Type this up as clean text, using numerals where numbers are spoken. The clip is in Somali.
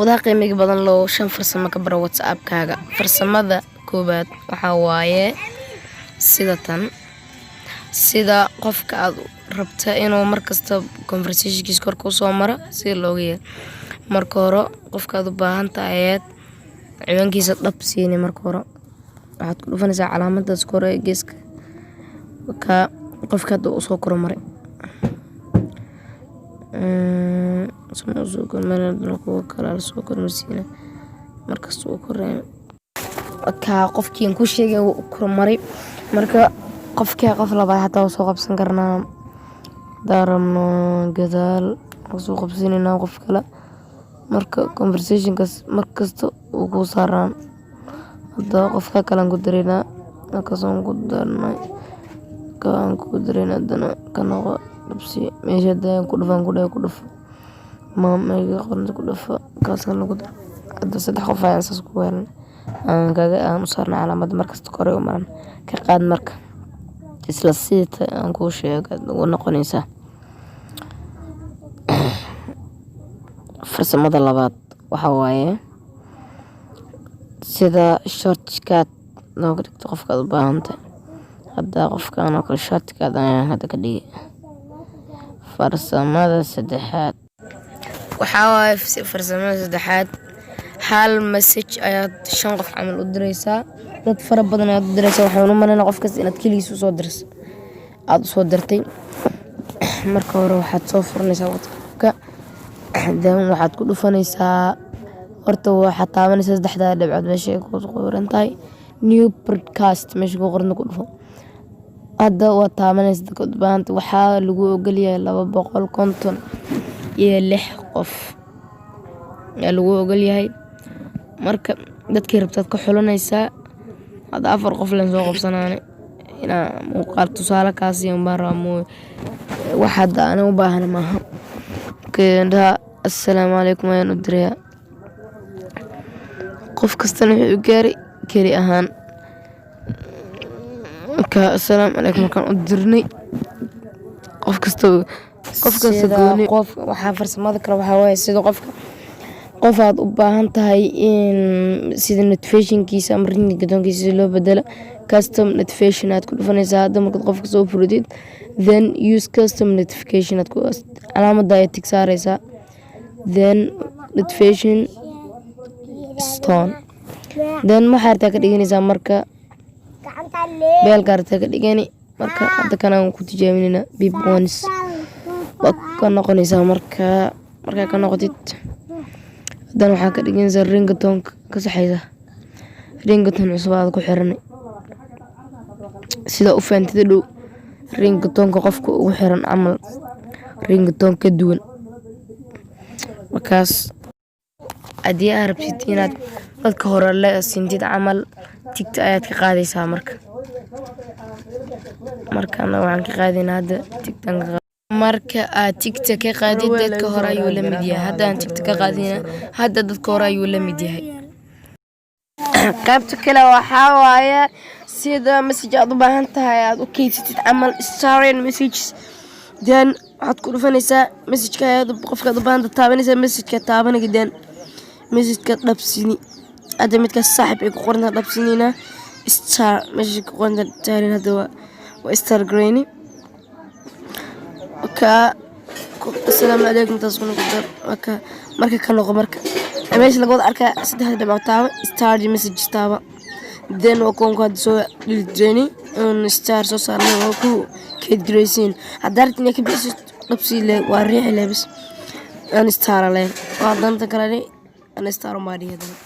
Wadaha qiimiga badan loo shan farsamo ka baro WhatsApp-kaaga. Farsamada koowaad waxaa waaye sida tan: sida qofka aad rabta inuu markasta conversationkiisa korka usoo maro, sida looga yeelo. Marka hore, qofka aad u baahan tahay ayaad ciwaankiisa dhab siini. Marka hore waxaad ku dhufanaysaa calaamadaas kore ee geeska ka qofka hadda usoo kormaray. Usoo kormaray kuwa kale lasoo kormarsiina markasta uu koreeyo ka qofkii aan ku sheegay wuu kormaray. Marka qofkii qof labaad xataa waa soo qabsan karnaa haddaan rabno, gadaal soo qabsanaynaa qof kale. Marka conversationkaas markasta uu kuu saaraan, hadda qofka kale aan ku daraynaa. Markaas aan ku darnay, aan ku daraynaa, haddana ka noqo, dhabsi meesha hadda ku dhufan, ku dhahay ku dhufo, maameyga qoranta ku dhufo, kaas kalena ku dar. Hadda saddex qof ayaan saas ku helnay, aan kaga aan u saarnay calaamada markasta kore u maran. Ka qaad. Marka isla sidii aan kuu sheegay ugu noqonaysaa. Farsamada labaad waxaa waaye sida shortcut looga dhigto qofka aad u baahantahay. Hadda qofkan oo kale shortcut ayaan hadda ka dhigay. Farsamada saddexaad waxaa waaye, farsamada saddexaad, hal message ayaad shan qof camal u diraysaa. Dad fara badan ayaad u diraysaa. Waxaan u malaynaa qof kasta inaad keligiis usoo dirayso, aada usoo dirtay. Marka hore waxaad soo furanaysaa WhatsAppka, then waxaad ku dhufanaysaa, horta waxaad taabanaysaa saddexdaa dhibcood meesha ay ku qoran tahay "New broadcast". Meesha ku qoran ku dhufo. Hadda waad taabanaysa dadka u baahanta. Waxaa lagu ogolyahay 256 qof ayaa lagu ogolyahay. Marka dadkii rabtaad ka xulanaysaa. Hadda afar qof leen soo qabsanaane, inaa muuqaal tusaale kaasi baan rabaa mooye, wax hadda ani u baahana maaha. Indhaha "Assalaamu calaykum" ayaan u dirayaa. Qof kastana wuxuu u gaaray keli ahaan. Marka "Assalaamu calaykum" markaan u dirnay, qof kasta gooni qof. Waxaa farsamada kale waxaa waaye sida qofka qof aad u baahan tahay in sida notificationkiisa ama ringtonekiisa si loo bedelo, custom notification aad ku dhufanaysaa. Hadda markaad qofka soo furidid, then use custom notification aad ku calaamada ayaad tig saaraysaa, then notification tone, then waxaa rabtaa ka dhiganaysaa. Marka bellka rabtaa ka dhigani. Marka hadda kan aan ku tijaabinayna, beep once waa ka noqonaysaa. Marka markaa ka noqotid, haddana waxaa ka dhiganaysaa ringtone, ka saxaysa, ringtone cusub aad ku xiranay. Sida u fahamtida dhow, ringtoneka qofka ugu xiran camal ringtone ka duwan. Markaas haddii aad rabtid inaad dadka hore la sintid camal, tigta ayaad ka qaadaysaa. Marka waxaan ka qaadaynaa hadda tigtan. Marka aad tigta ka qaadid, dadka hore ayuu la mid yahay. Hadda aan tigta ka qaadina, hadda dadka hore ayuu la mid yahay. Qaybta kale waxaa waaye sida message aad u baahan tahay aad u keysatid camal, starring messages. Then waxaad ku dhufanaysaa messageka ayaad qofkaad u baahan taabanaysaa, messageka taabanaya, then messageka dhabsini. Hadda midkaas saaxib ay ku qorantahay dhabsinina, star message ku qoranta taarin. Hadda waa star grayni ka "Assalaamu calaykum" taas kuna ku dar. Marka ka noqo. Marka meesha laga wada arkaa saddexda dhibcood taaba, star message taaba, then waa kuwan ku hadda soo dhilitreyni oon star soo saarnay, waa ku keyd garaysiin. Haddaa rabtid inaad ka bixisid, dhabsii le, waa riixi le bis, aan star le, waa danta kale aan star umaa dhihi haddana.